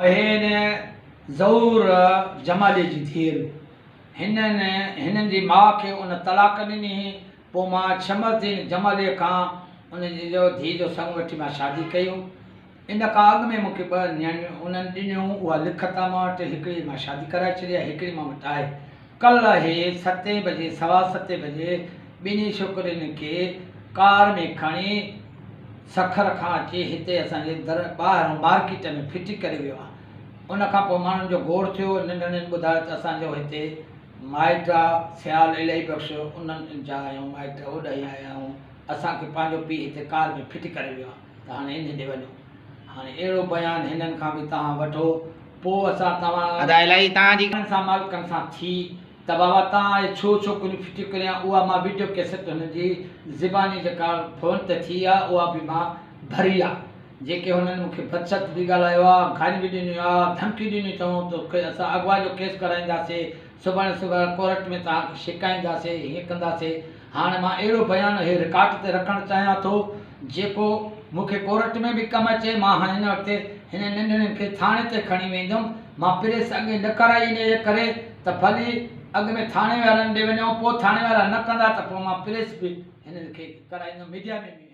هن ظهور جمالي جي ڌيئر هنن هنن جي ماء کي ان طلاق ڏني هئي. پوء مان شمس الدين جماليء کان ان جو ڌيء جو سڱ وٺي مان شادي ڪئي. ان کان اڳ ۾ مون کي ٻه نياڻيون انهن ڏنيون هيون. اها لکت آ مان وٽ. هڪڙي مان شادي ڪرائي ڇڏي آهي، هڪڙي مان وٽ آهي. ڪلهه هي ستين بجي سوا ستين بجي ٻنهي ڇوڪرين کي ڪار ۾ کڻي سکر کان اچي هتي اسان جي در ٻاهران مارڪيٽ ۾ ڦٽي ڪري ويو آ. ان کان پوء ماڻهن جو گوڙ ٿيو. ننڍڙين ٻڌايو ته اسان جو هتي مائٽ آ سيال الاهي بخش انهن جا آهيون مائٽ اوڏانهن آيا آهيون. اسان کي پنهنجو پيء هتي ڪار ۾ ڦٽي ڪري ويو آ ته هاڻي انهي ڏي وڃو. هاڻي اهڙو بيان هنن کان به توهان وٺو پوء اسان توهان. ادا الاهي توهان جي. سان مالڪن سان ٿي ته بابا تان اهي ڇو ڇوڪريون ڦٽيون ڪريان اها مان وڊيو ڪيسٽ هن جي زباني جيڪا فون تي ٿي آ اها به مان ڀري آ جيڪي هنن مون کي بدشبد به ڳالهايو آ گاريون به ڏنيون آ ڌمڪيون ڏنيون اٿئون توکي اسان اغوا جو ڪيس ڪرائينداسي سڀاڻي صبح ڪورٽ ۾ توهان کي شڪائينداسي هيئن ڪنداسي هاڻ مان اهڙو بيان هي رڪارڊ تي رکڻ چاهيان ٿو جيڪو مون کي ڪورٽ ۾ به ڪم اچي. مان هن وقت هنن ننڍڙين کي ٿاڻي تي کڻي ويندم. مان پريس اڳي نه ڪرائي انهيء ڪري ته ڀلي اڳ ۾ ٿاڻي وارن ڏي وڃو پوء ٿاڻي وارا نه ڪندا ته پوء مان پريس به هنن کي ڪرائيندم ميڊيا ۾ به.